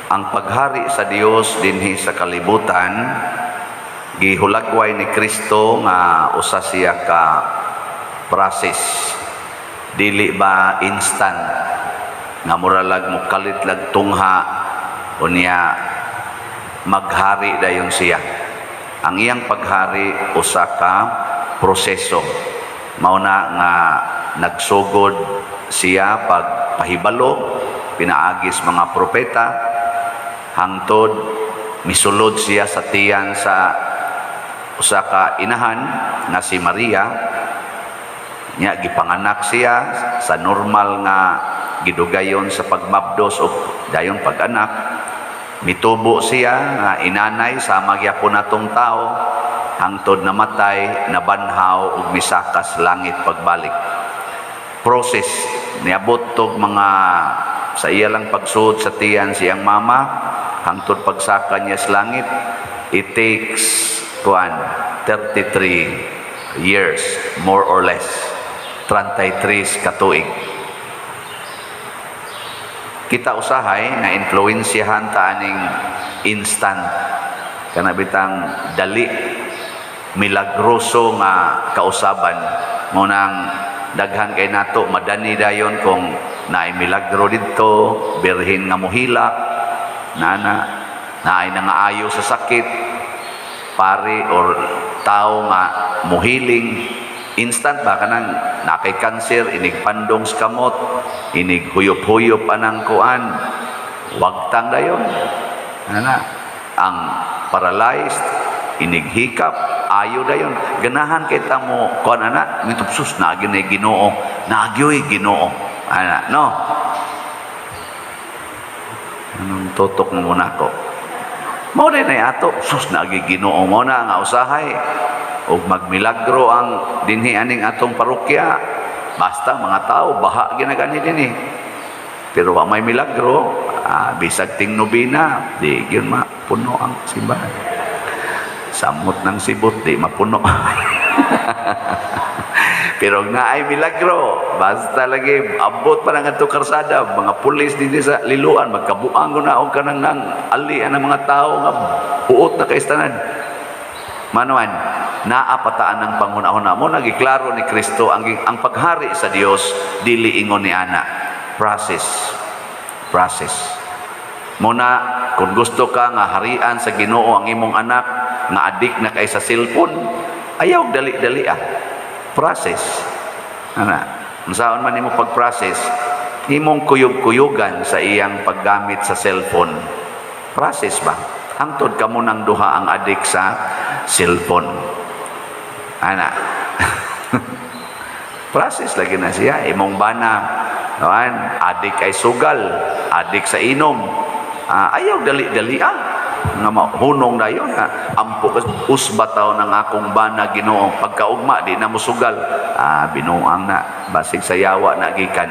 Ang paghari sa Dios dinhi sa kalibutan, gihulagway ni Kristo nga usa siya ka process. Dili ba instant nga muralag mo kalit lag tungha, unya maghari dayon siya. Ang iyang paghari usa ka proseso. Mao na nga nagsugod siya pagpahibalo pinaagis mga propeta hangtod misulod siya sa tiyan sa usa ka inahan nga si Maria. Nya gipanganak siya sa normal nga gidugayon sa pagmabdos o dayon pag-anak. Mitubo siya nga inanay sama gyapon natong tao hangtod namatay, nabanhaw ug misakas langit pagbalik. Process. Niabot tog mga sa iya lang pagsuod sa tiyan siyang mama hangtod pagsaka niya sa langit, it takes kuan 33 years, more or less 33 katuig. Kita usahay nga influensyahan ta aning instant, kana bitang dali, milagroso nga kausaban. Mo nang daghan kay nato madani dayon kung naay milagro didto, birhen nga mohilak nana, naay nangaayo sa sakit, pari or tao nga muhiling instant ba, kanang nakay cancer, inig pandong sa kamot, inig huyop-huyop anang kuan, wagtang dayon ana, ang paralyzed inig hikap, ayo dayon. Ganahan kay ta mo kuan ana, ngitop sus, naagi na Ginoo, naagyoy Ginoo ana, no? Anong tutok mo muna ko? Mao din ay ato, sus, naagi Ginoo. Mo na nga usahay ug magmilagro ang dinhi aning atong parokya, basta mga tao baha ginagani dinhi. Pero wa may milagro, bisag ting nobina, di gyud mapuno ang simbahan. Samot ng sibot, di mapuno. Pero naay milagro, basta lagi abot pa ng ato karsada, mga pulis dinhi sa Liloan, magkabuang ko na og kanang nang ali ang mga tao nga buot na kay tanan. Manuan, naa pataan ng panghuna-huna mo, nagiklaro ni Kristo ang paghari sa Dios dili ingon ni ana. Process. Process. Muna, kung gusto ka nga harian sa Ginoo ang imong anak nga adik na kay sa cellphone, ayaw dali-dali ah. Process. Ana, unsaon man nimo pag-process, imong kuyog-kuyugan sa iyang paggamit sa cellphone. Process ba? Hangtod kamo nang duha ang adik sa cellphone. Ana. Process lagi na siya. Imong bana, kuan, adik kay sugal, adik sa inom. Ayaw dali-dali ah. Nga mahunong dayon ha. Ampo ka usba taw ng akong bana, Ginoo. Pagkaugma di na musugal. Binuang na, basig sa yawa na gikan.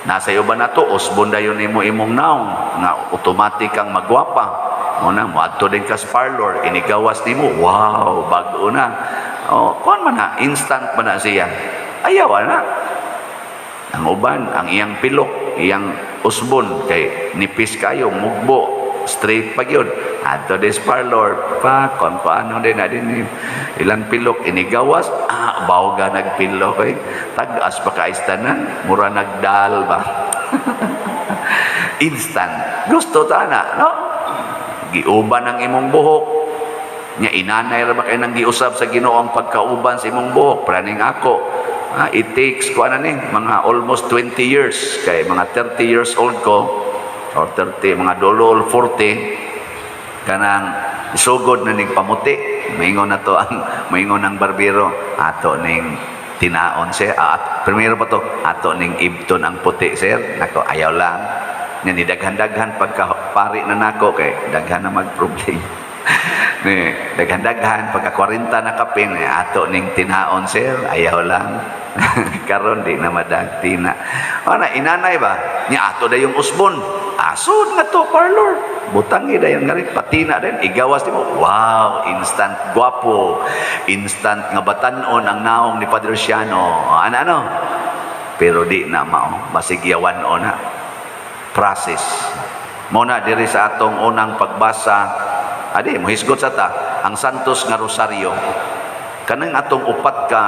Nasa iyo ba na to, usbon dayon nimo imong naong nga automatic kang magwapa. Mo na moadto din ka sa parlor, inigawas nimo, wow, bag-o na. Oh, kuan man na, instant man na siya. Ayaw na. Ang uban, ang iyang pilok, iyang usbon kay nipis kayo, mugbo, straight pa gyud. Adto des parlor, pa kon paano din na din ilang pilok inigawas, bawga nagpilok eh. Tag-as pa kaistanan, mura nagdal ba. Instant. Gusto ta na, no? Giuban ang imong buhok. Nya inanay ra ba kay nang giusab sa Ginoo ang pagkauban sa imong buhok? Praning ako. It takes ko ano ni mga almost 20 years, kay mga 30 years old ko or 30, mga dolol 40, kanang isugod na ning pamuti. Maingon na to ang maingon ng barbero, ato ning tinaon sir. Primero pa to, ato ning ibton ang puti, sir. Nako, ayaw lang. Nya ni daghan-daghan, pagka pari na nako kay daghan na magproblema ni daghan-daghan, pagka 40 na kapin, eh, ato ning tinaon, sir. Ayaw lang. Karon di na madagtina ana, inanay ba nya. Ato dayong usbon, asod nga to parlor, butang dayon nga rin patina din, igawas nimo, wow, instant gwapo, instant nga batanon ang naong ni Padre Luciano ana, ano. Pero di na mao, basig yawan o na. Process. Mao na diri sa atong unang pagbasa, adi mohisgot sa ta ang Santos nga Rosaryo. Kanang atong upat ka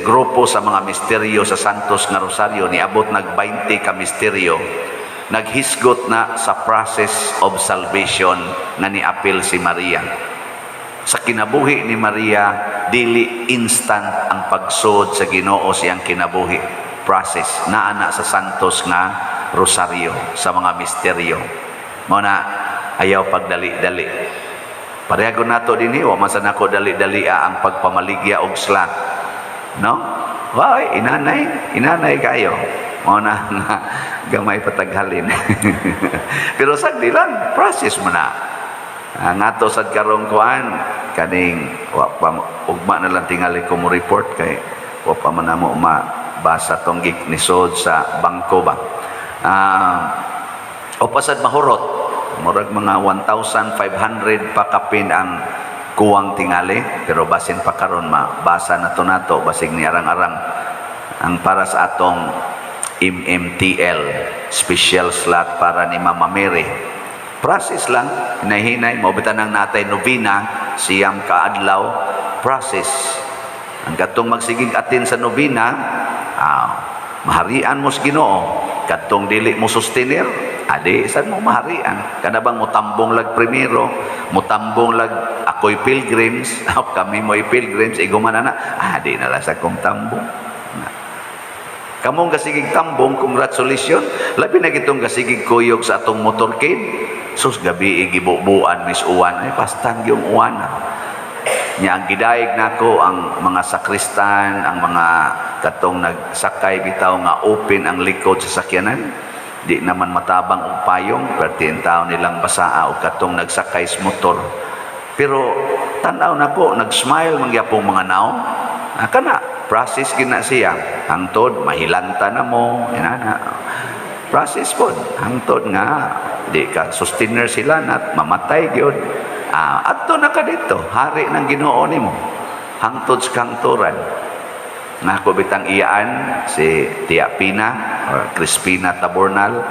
grupo sa mga misteryo sa Santos nga Rosaryo, niabot nag 20 ka misteryo, naghisgot na sa process of salvation nga niapil si Maria. Sa kinabuhi ni Maria, dili instant ang pagsud sa Ginoo siyang kinabuhi. Process naa na sa Santos nga Rosaryo sa mga misteryo. Mao na ayaw pagdali-dali. Pareha nato dinhi, wa man sa nako dali-dali ang pagpamaligya og slot. No? Why, inanay, inanay kayo. Mao na nga gamay pataghalin. Pero sagdi lang, process mo na. Ang ato sad karong kuan kaning wa pa, ugma na lang tingali ko mo report kay wa pa man namo mabasa tong gik nisod sa bangko ba. O pasad mahurot, murag mga 1,500 pa kapin ang kuwang tingali, pero basin pa karon mabasa na to nato, basig ni arang-arang ang para sa atong MMTL special slot para ni Mama Mary. Process lang, hinay-hinay mo bitan ang natay novena 9 ka adlaw. Process ang katong magsigig atin sa novena, maharian mo sa Ginoo. Katong dili mo sustenir, adi sad mo maharian. Kana bang mutambong lag primero, mutambong lag ako'y pilgrims, kami mo'y pilgrims, iguman na na, di na lang sa kong tambong na. Kamong gasigig tambong, congratulations. Labi na gitong gasigig kuyog sa atong motorcade. Sus, gabi gibubuan mis uwan. Ay, pastan yung uwan. Nya ang gidayeg nako ang mga sakristan, ang mga katong nagsakay bitaw nga open ang likod sa sakyanan. Di naman matabang og payong, perti ang tao nilang basaa og katong nagsakay sa motor. Pero tan-aw nako, nag-smile man gyapong mga naong. Kana process gina siya. Hangtod mahilanta na mo, inana. Process pod hangtod nga di ka sustainer sila na mamatay gyud. Adto na ka dito, hari ng Ginoo nimo. Hangtod sa kangturan. Nga ako bitang iyaan si Tia Pina or Crispina Tabornal.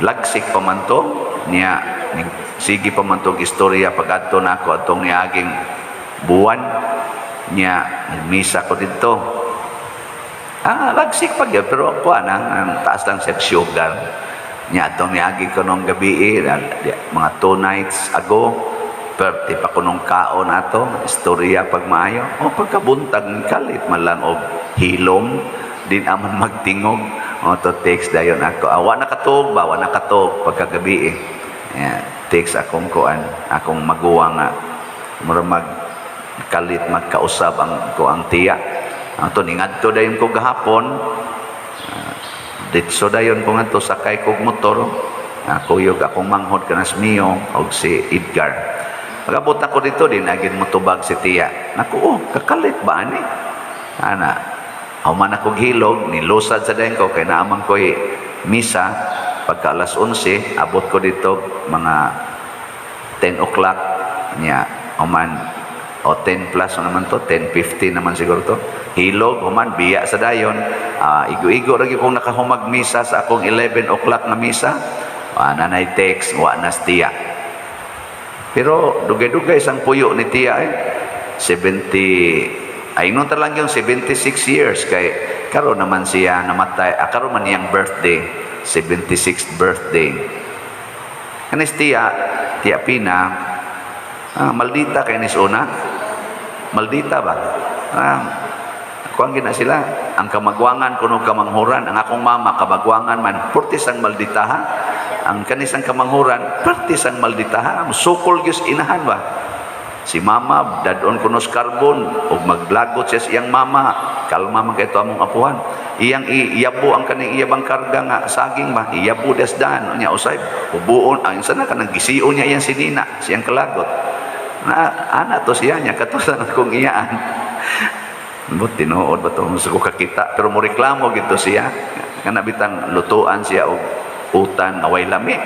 Lagsik pa man to niya, sige pa man tong istorya pag-adto na ako atong niaging buwan niya, nagmisa ko dito. Lagsik pa gyud, pero kuan ang taas lang sa sugar niya atong niagi ko nung gabi, mga 2 nights ago. Perti pa kunong kaon ato, istorya pag maayo o pagkabuntag, kalit man lang og hilom, din aman magtingog o to text dayon ako. Wa nakatuog ba, wa nakatuog pagkagabi eh. Yeah, text akong kuan, akong maguwang nga mura mag kalit magkausab ang ko ang tiya ato. Ningadto dayon ko gahapon, ditso dayon ko ngadto, sakay kog motor, kuyog akong manghod kanas Mio og si Edgar. Pag-abot ako dito, di nagin motubag si tiya. Naku, oh, kakalit ba ani? Ana, human ako hilog, nilusad sa dayon ko, kay naamang ko'y misa, pagka alas 11, abot ko dito mga 10 o'clock niya, human, o 10 plus naman to, 10:50 naman siguro to. Hilog, human, biya sa dayon. Igo-igo lagi kong nakahumag misa sa akong 11 o'clock na misa. Nanay text, wa na tiya. Pero dugay-dugay isang puyo ni tiya eh. 70 ay nung lang yung 76 years kay karon naman siya namatay. Karon man niyang birthday, 76th birthday. Kanis tiya, Tiya Pina, maldita kay nis una. Maldita ba? Kuan gina sila, ang kamagwangan kuno kamanghuran, ang akong mama kamagwangan man, pertis ang maldita ha. Ang kanisang kamanghuran, pertis ang maldita ha. Sukol gyud inahan ba? Si mama, dadon kuno sa karbon, ug maglagot siya sa iyang mama. Kalma man kay to among apuhan. Iyang iyabo ang kaning iyabang karga nga saging ba, iyabo desdan unya usay ubuon ang sana kanang gision niya iyang sinina, siyang kalagot. Na ana to siya niya katusan akong iyaan. But tinuod ba to sa ko kakita, pero mo reklamo gito siya kana bitang lutuan siya og utan nga way lami.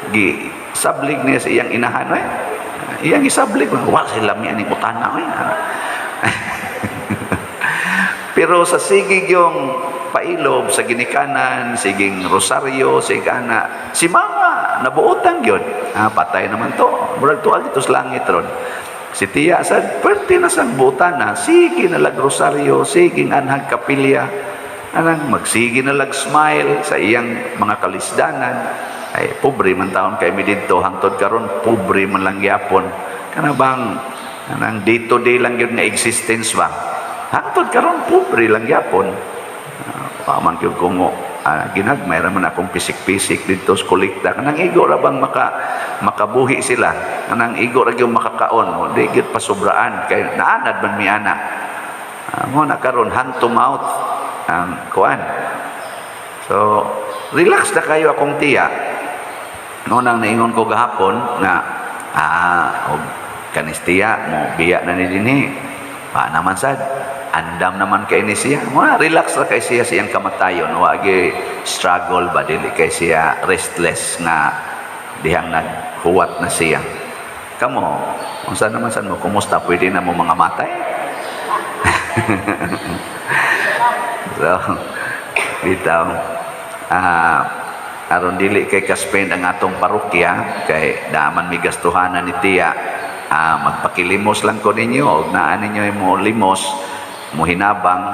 Gi sablig niya sa iyang inahan eh. Iyang isablig, wa sila lami aning utana eh. Pero sa sige yung Pailob sa ginikanan, siging rosaryo, sige ana. Si mama, nabuotan gyud. Ah, patay naman to. Murag tuag ito sa langit ron. Si tiya sad, pwerte na sang buotan na. Sige na lag rosaryo, sige anhag kapilya. Anang magsige na lag smile sa iyang mga kalisdanan. Ay, pobre man taon kay mi didto hangtod karon, pobre man lang gyapon. Kana bang anang day to day lang gyud nga existence ba? Hangtod karon pobre lang gyapon. Man gyud ko mo ginagmay ra man akong pisik-pisik didto sa kolekta, kanang igo ra bang makabuhi sila, kanang igo ra gyud makakaon mo, di gyud pasobraan kay naanad man mi ana. Mo na karon hand to mouth ang kuan. So relax na kayo akong tiya. No nang naingon ko gahapon nga og kanis tiya mo biya na ni dinhi. Pa naman sad andam naman kay ni siya. Mo relax ra kay siya siyang kamatayon, wa gi struggle ba, dili kay siya restless nga dihang naghuwat na siya. Kamo, unsa naman sad mo, kumusta, pwede na mo mga matay? So bitaw, aron dili kay kaspend ang atong parokya kay daman mi gastuhanan ni tiya, magpakilimos lang ko ninyo og naa ninyo mo limos mo hinabang,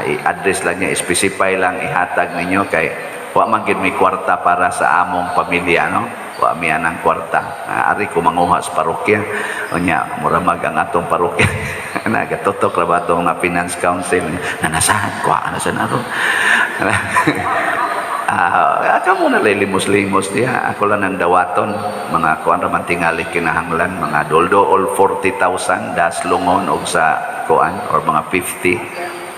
i-address lang niya, specify lang ihatag ninyo kay wa man gid may kwarta para sa among pamilya, no? Wa mi anang kwarta. Ari ko manguha sa parokya. Unya mura mag ang atong parokya nagatutok ra ba atong nga finance council na nasahan kuha na sa naro. Kamo na lay limos-limos diha. Ako lang ang dawaton. Mga kuan ra man tingali kinahanglan. Mga doldo all 40,000 das lungon og sa kuan or mga 50,000.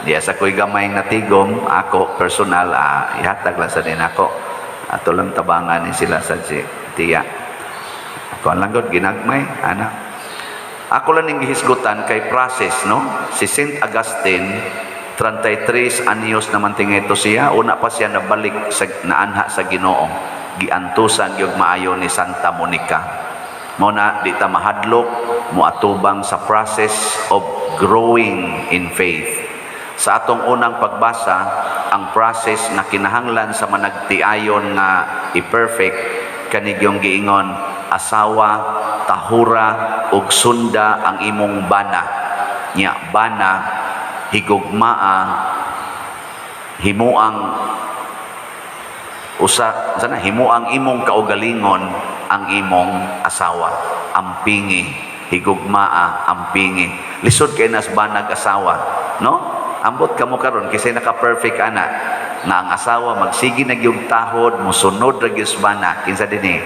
Diya sa ko'y gamay natigom, ako personal, ihatag lang sa din ako. Ato lang tabangan ni sila sa si tiya. Kuan lang gud ginagmay, ana. Ako lang ning gihisgutan kay process, no? Si Saint Augustine, 33 anyos naman tingito siya, una pa siya nabalik sa naanha sa Ginoo. Giantusan gyud maayo ni Santa Monica. Mo na di ta mahadlok moatubang sa process of growing in faith. Sa atong unang pagbasa, ang process na kinahanglan sa managtiayon nga i-perfect kanigyong giingon, "Asawa, tahura ug sunda ang imong bana." Nya bana, higugmaa himuang usa sana, himuang imong kaugalingon ang imong asawa, ampingi, higugmaa, ampingi. Lisod kay nas banag asawa, no? Ambot kamo karon, kasi naka-perfect ana nga ang asawa magsige na gyud tahod, musunod ra gyud sa bana? Kinsa dinhi?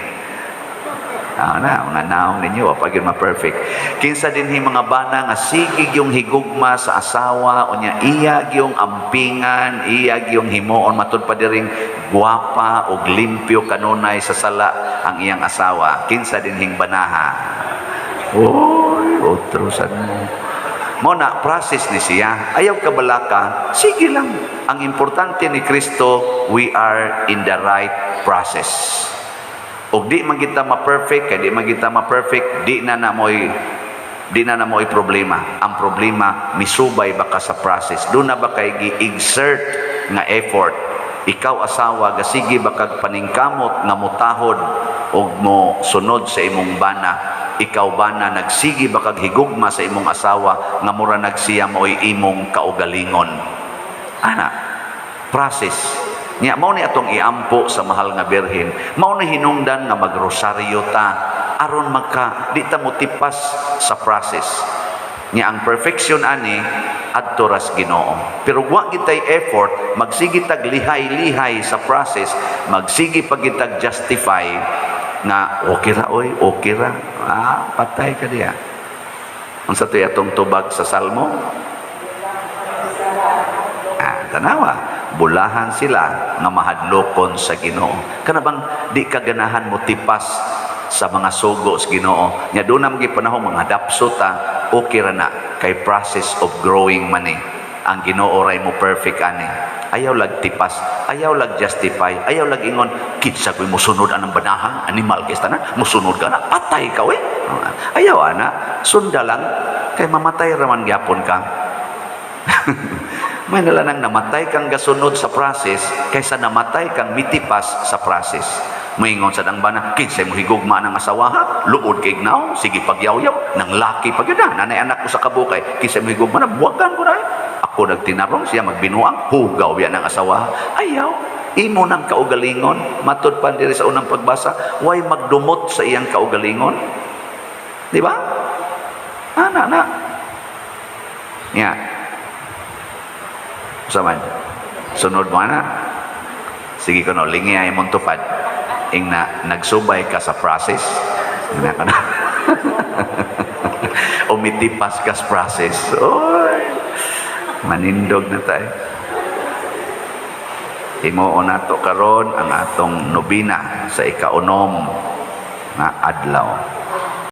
Na, mga naong ninyo, wa pa gyud ma-perfect. Kinsa dinhi mga bana nga sige yung higugma sa asawa, unya iya gyung ampingan, iya gyung himuon matud pa diring gwapa ug limpyo kanunay sa sala ang iyang asawa? Kinsa dinhing banaha? Oy, otro sad mo. Mo na process ni siya. Ayaw kabalaka, sige lang. Ang importante ni Kristo, we are in the right process. Ug di man kita ma-perfect, kay di man kita ma-perfect, di na na mo'y problema. Ang problema, misubay ba ka sa process? Doon na ba kay gi-exert nga effort? Ikaw asawa, gasige ba kag paningkamot nga mutahod og mo sunod sa imong bana? Ikaw bana, nagsige ba kag higugma sa imong asawa nga mura nagsiya mo'y imong kaugalingon? Ana, process. Nya mao ni atong iampo sa mahal nga Birhen. Mao ni hinungdan nga magrosaryo ta aron magka di ta motipas sa process. Nya ang perfection ani adto ras Ginoo. Pero wa gitay effort, magsige tag lihay-lihay sa process, magsige pa gitag justify nga okay ra oy, okay ra. Patay ka diya. Unsa to'y atong tubag sa Salmo? Tanawa. Bulahan sila nga mahadlokon sa Ginoo. Kana bang di ka ganahan mo tipas sa mga sugo sa Ginoo? Nya doon na panahon mga dapso ta, okay ra na kay process of growing man eh. Ang Ginoo ray mo perfect ani. Ayaw lag tipas, ayaw lag justify, ayaw lag ingon, "Kinsa ko'y musunod anang banahan, animal kay tanan, musunod ka na, patay ka we." Ayaw ana, sunda lang kay mamatay ra man gyapon ka. May nala nang namatay kang gasunod sa process kaysa namatay kang mitipas sa process. Moingon sa dang bana, "Kinsay mo higugma ng asawa, ha? Luod kay gnaw, sige pagyawyaw, nang laki pag yun na, nanay anak ko sa kabukay, kinsay mo higugma na, buwagan ko na eh. Ako nagtinarong, siya magbinuang, hugaw yan ang asawa." Ayaw, imo nang kaugalingon, matud pa diri sa unang pagbasa, way magdumot sa iyang kaugalingon. Di ba? Ana na. Ya. Usa man. Sunod mo na. Sige kuno, lingi ay mong tupad. Ing na nagsubay ka sa process. Ingna ka na. Umitipas ka sa process. Oy. Manindog na tayo. Himuon nato karon ang atong nobina sa ikaunom nga adlaw.